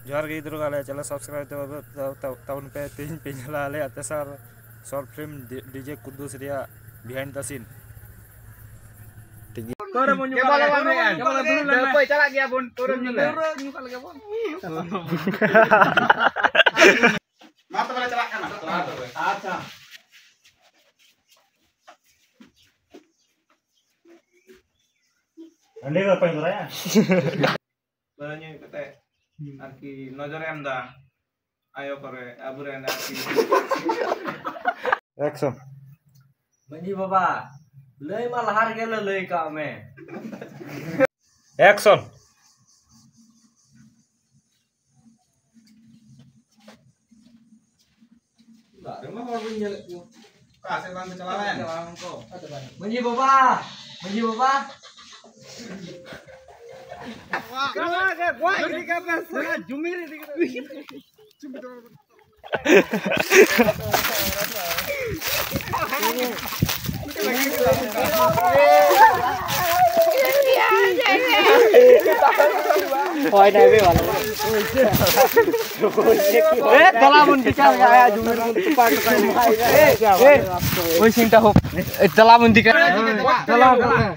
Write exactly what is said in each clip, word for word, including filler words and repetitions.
ᱡᱚᱦᱟᱨ ᱜᱮ ᱜᱤᱫᱽᱨᱟᱹ ᱠᱚ, ᱟᱞᱮ ᱪᱮᱱᱮᱞ ᱥᱟᱵᱥᱠᱨᱟᱭᱤᱵ ᱛᱟᱵᱚᱱ ᱯᱮ᱾ ᱛᱮᱦᱮᱧ ᱯᱮ ᱧᱮᱞᱟ ᱟᱞᱮᱭᱟᱜ ᱛᱮᱥᱟᱨ ᱥᱚᱨᱴ ᱯᱷᱤᱞᱢ ᱰᱤᱡᱮ ᱠᱩᱫᱩᱥ ᱨᱮᱭᱟᱜ ᱵᱤᱦᱟᱭᱤᱱᱰ ᱫᱟ ᱥᱤᱱ᱾ ᱴᱷᱤᱠ ᱜᱮᱭᱟ᱾ ᱯᱟᱹᱣᱨᱟᱹ ᱵᱚᱱ ᱧᱩ ᱠᱟᱜ ᱞᱮᱜᱮ᱾ ᱯᱟᱹᱣᱨᱟᱹ ᱧᱩ ᱠᱟᱜ ᱞᱮᱜᱮ ᱵᱚᱱ᱾ ᱯᱟᱹᱣᱨᱟᱹ ᱧᱩ ᱠᱟᱜ ᱞᱮᱜᱮ ᱵᱚᱱ᱾ ᱢᱟ ᱛᱚᱵᱮ ᱞᱮ ᱪᱟᱞᱟᱜ ᱠᱟᱱᱟ᱾ ᱟᱪᱪᱷᱟ᱾ ᱦᱟᱺᱰᱤ ᱫᱚ ᱚᱠᱚᱭ ᱫᱚᱨᱟᱭᱟ? ᱯᱟᱹᱣᱨᱟᱹ ᱧᱩ ᱠᱟᱛᱮ ᱟᱨᱠᱤ ᱱᱚᱡᱚᱨᱮ ᱮᱢ ᱫᱟ ᱟᱭᱳ ᱠᱚᱨᱮ, ᱟᱵᱚᱨᱮᱱ ᱟᱨᱠᱤ᱾ ᱮᱠᱥᱚᱱ᱾ ᱢᱟᱹᱡᱷᱤ ᱵᱟᱵᱟ, ᱞᱟᱹᱭ ᱢᱟ ᱞᱟᱦᱟ ᱨᱮᱜᱮ ᱞᱮ ᱞᱟᱹᱭ ᱠᱟᱜ ᱢᱮ᱾ ᱮᱠᱥᱚᱱ᱾ ᱚᱲᱟᱜ ᱨᱮᱢᱟ ᱦᱚᱲ ᱵᱟᱹᱧ ᱧᱮᱞᱮᱫ ᱠᱚᱣᱟ᱾ ᱚᱠᱟ ᱥᱮᱫ ᱵᱟᱝ ᱠᱚ ᱪᱟᱞᱟᱣ ᱮᱱ? ᱢᱟᱹᱡᱷᱤ ᱵᱟᱵᱟ, ᱢᱟᱹᱡᱷᱤ ᱵᱟᱵᱟ᱾ ᱦᱳᱭ, ᱱᱟᱭ ᱵᱮ ᱵᱟᱞᱟ᱾ ᱮ, ᱫᱟᱞᱟ ᱵᱚᱱ ᱵᱤᱪᱟᱨ ᱠᱟᱜᱼᱟ, ᱡᱩᱢᱤ ᱨᱮᱵᱚᱱ ᱛᱚᱯᱟ ᱠᱟᱜᱼᱟ᱾ ᱮ, ᱮ, ᱳᱭ ᱥᱤᱱᱴᱟ ᱦᱳᱠ᱾ ᱮ, ᱫᱟᱞᱟ ᱵᱚᱱ ᱫᱤᱠᱟ᱾ ᱫᱟᱞᱟ, ᱫᱟᱞᱟ᱾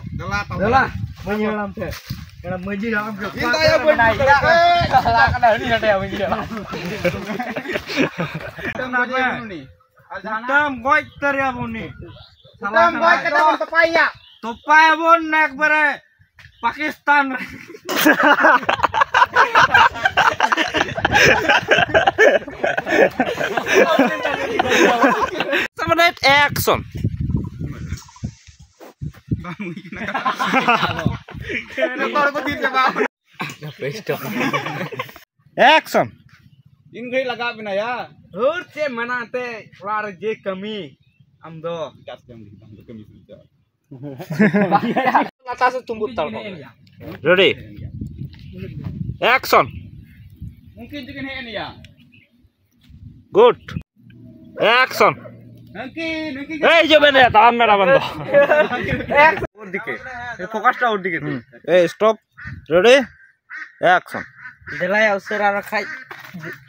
ᱫᱟᱞᱟ, ᱢᱟᱹᱡᱷᱤ ᱦᱟᱲᱟᱢ ᱴᱷᱮᱱ᱾ ᱮ, ᱢᱟᱹᱡᱷᱤ ᱦᱟᱲᱟᱢ ᱴᱷᱮᱱ᱾ ᱫᱟᱞᱟ ᱠᱟᱱᱟ, ᱦᱟᱹᱱᱤ ᱦᱟᱴᱮ ᱢᱟᱹᱡᱷᱤ ᱦᱟᱲᱟᱢ᱾ ᱮᱠᱫᱚᱢ ᱜᱚᱡ ᱩᱛᱟᱹᱨᱮᱭᱟ ᱵᱚᱱ ᱩᱱᱤ᱾ ᱮᱠᱫᱚᱢ ᱜᱚᱡ ᱠᱟᱛᱮ ᱵᱚᱱ ᱛᱚᱯᱟᱭᱮᱭᱟ᱾ ᱛᱚᱯᱟᱭᱟᱵᱚᱱ ᱮᱠᱵᱟᱨᱮ ᱯᱟᱠᱤᱥᱛᱟᱱ ᱨᱮ᱾ ᱮᱠᱥᱚᱱ᱾ ᱵᱟᱝ ᱦᱩᱭ ᱠᱟᱱᱟ᱾ ᱡᱚᱛᱚ ᱦᱚᱲ ᱠᱚ ᱛᱷᱤᱨ ᱪᱟᱵᱟ᱾ ᱮᱠᱥᱚᱱ᱾ ᱛᱤᱱ ᱜᱷᱟᱹᱲᱤᱡ ᱞᱟᱜᱟᱣ ᱵᱮᱱᱟ ᱭᱟ? ᱦᱳᱨ ᱪᱮᱫ ᱢᱮᱱᱟᱜ ᱮᱱᱛᱮ, ᱚᱲᱟᱜ ᱨᱮ ᱡᱮ ᱠᱟᱹᱢᱤ ᱟᱢ ᱫᱚ᱾ ᱪᱟᱥ ᱠᱟᱹᱢᱤ ᱵᱟᱝ ᱫᱚ ᱠᱟᱹᱢᱤ ᱥᱩᱨ ᱪᱟᱵᱟ᱾ ᱞᱟᱛᱟᱨ ᱥᱮᱫ ᱛᱩᱢᱵᱩᱫ ᱛᱟᱲ ᱠᱚᱜ ᱢᱮ᱾ ᱨᱮᱰᱤ᱾ ᱮᱠᱥᱚᱱ᱾ ᱩᱱᱠᱤᱱ ᱛᱤᱠᱤᱱ ᱦᱮᱡ ᱮᱱ ᱜᱮᱭᱟ᱾ ᱜᱩᱰ᱾ ᱮᱠᱥᱚᱱ᱾ ᱱᱩᱠᱤᱱ, ᱱᱩᱠᱤᱱ᱾ ᱮᱭ ᱡᱚᱵᱮᱱ ᱨᱮ ᱛᱟᱲᱟᱢ ᱢᱮ ᱰᱟᱵᱟᱱ ᱫᱚ᱾ ᱳᱨ ᱫᱤᱠᱮ᱾ ᱯᱷᱳᱠᱟᱥ ᱴᱟ ᱳᱨ ᱫᱤᱠᱮ᱾ ᱮᱭ ᱥᱴᱚᱯ᱾ ᱨᱮᱰᱤ᱾ ᱮᱠᱥᱚᱱ᱾ ᱫᱮᱞᱟᱭᱟ ᱩᱥᱟᱹᱨᱟ ᱵᱟᱠᱷᱟᱡ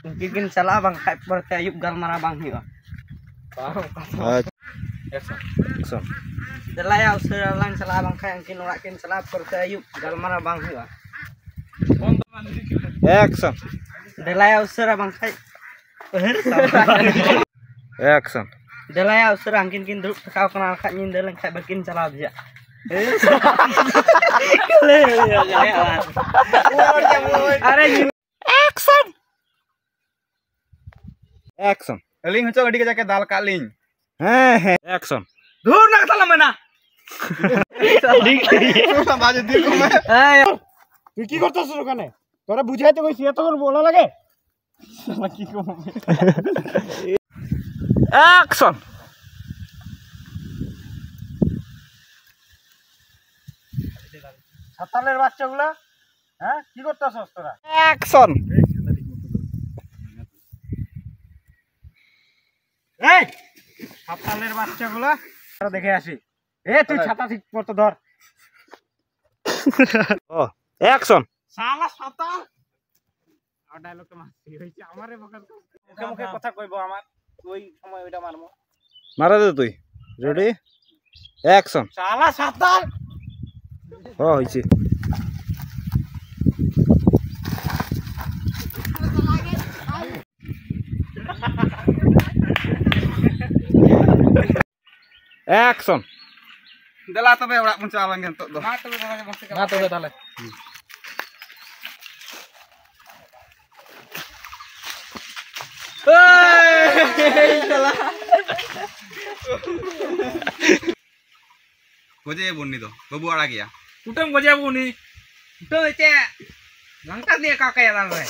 ᱩᱱᱠᱤᱱ ᱠᱤᱱ ᱪᱟᱞᱟᱜᱼᱟ, ᱵᱟᱝᱠᱷᱟᱡ ᱯᱚᱨᱮᱛᱮ ᱟᱹᱭᱩᱵ ᱜᱟᱞᱢᱟᱨᱟᱣ ᱵᱟᱝ ᱦᱩᱭᱩᱜᱼᱟ᱾ ᱟᱪᱪᱷᱟ᱾ ᱮᱠᱥᱚᱱ᱾ ᱫᱮᱞᱟᱭᱟ ᱩᱥᱟᱹᱨᱟ ᱞᱟᱝ ᱪᱟᱞᱟᱜᱼᱟ, ᱵᱟᱝᱠᱷᱟᱡ ᱩᱱᱠᱤᱱ ᱚᱲᱟᱜ ᱠᱤᱱ ᱪᱟᱞᱟᱜᱼᱟ, ᱯᱚᱨᱮᱛᱮ ᱟᱹᱭᱩᱵ ᱜᱟᱞᱢᱟᱨᱟᱣ ᱵᱟᱝ ᱦᱩᱭᱩᱜᱼᱟ᱾ ᱮᱠᱥᱚᱱ᱾ ᱫᱮᱞᱟᱭᱟ ᱩᱥᱟᱹᱨᱟ ᱵᱟᱝᱠᱷᱟᱡ ᱮᱠᱥᱚᱱ᱾ ᱫᱮᱞᱟᱭᱟ ᱩᱥᱟᱹᱨᱟ ᱦᱟᱱᱠᱤᱱ ᱠᱤᱱ ᱫᱩᱲᱩᱵ ᱛᱷᱟᱠᱟᱣ ᱠᱟᱱᱟ, ᱵᱟᱠᱷᱟᱡ ᱧᱤᱫᱟᱹ ᱞᱮᱱᱠᱷᱟᱡ ᱵᱟᱹᱠᱤᱱ ᱪᱟᱞᱟᱣ ᱫᱮᱭᱟ᱾ ᱟᱨᱮ ᱧᱤ- ᱮᱠᱥᱚᱱ᱾ ᱮᱠᱥᱚᱱ᱾ ᱟᱹᱞᱤᱧ ᱦᱚᱸ ᱪᱚ ᱟᱹᱰᱤ ᱠᱟᱡᱟᱠ ᱮ ᱫᱟᱞ ᱠᱟᱜ ᱞᱤᱧ᱾ ᱦᱮᱸ, ᱦᱮᱸ᱾ ᱮᱠᱥᱚᱱ᱾ ᱫᱷᱩᱨ ᱨᱮᱱᱟᱜ ᱠᱟᱛᱷᱟ ᱞᱟᱝ ᱢᱮᱱᱟ᱾ তুই কি করতেছিস ওখানে? তোরা বুঝাইতে কইছি, এতক্ষণ বলা লাগে? কি করবো? অ্যাকশন। সাতালের বাচ্চাগুলা, হ্যাঁ, কি করতেছস তোরা? অ্যাকশন। এই, সাতালের বাচ্চাগুলা, তোরা দেখে আসি। এ, তুই ছাতা ঠিক মতো ধর। ও, অ্যাকশন। শালা সাতাল। আমার ডায়লগটা মারছি, হইছে আমারে বকার। মুখে মুখে কথা কইবো আমার, ওই সময় ওইটা মারমু। মারা দে তুই। রেডি? অ্যাকশন। শালা সাতাল। ও, হইছে। ᱮᱠᱥᱚᱱ᱾ ᱫᱮᱞᱟ ᱛᱚᱵᱮ ᱚᱲᱟᱜ ᱵᱚᱱ ᱪᱟᱞᱟᱣ ᱞᱮᱱ ᱜᱮ ᱱᱤᱛᱚᱜ ᱫᱚ᱾ ᱢᱟ ᱛᱚᱵᱮ ᱛᱟᱦᱚᱞᱮ᱾ ᱢᱟ ᱛᱚᱵᱮ ᱛᱟᱦᱚᱞᱮ᱾ ᱮᱭ ᱥᱟᱞᱟ᱾ ᱜᱚᱡᱮᱭᱟᱵᱚᱱ ᱩᱱᱤ ᱫᱚ, ᱵᱟᱹᱵᱩ ᱟᱲᱟᱜᱮᱭᱟ᱾ ᱠᱩᱴᱟᱹᱢ ᱜᱚᱡᱮᱭᱟᱵᱚᱱ ᱩᱱᱤ᱾ ᱠᱩᱴᱟᱹᱢ ᱫᱚ ᱪᱮᱫ? ᱞᱟᱝᱠᱟ ᱫᱤᱭᱮ ᱠᱟᱠᱟᱭᱟ ᱫᱟᱞ ᱨᱮ᱾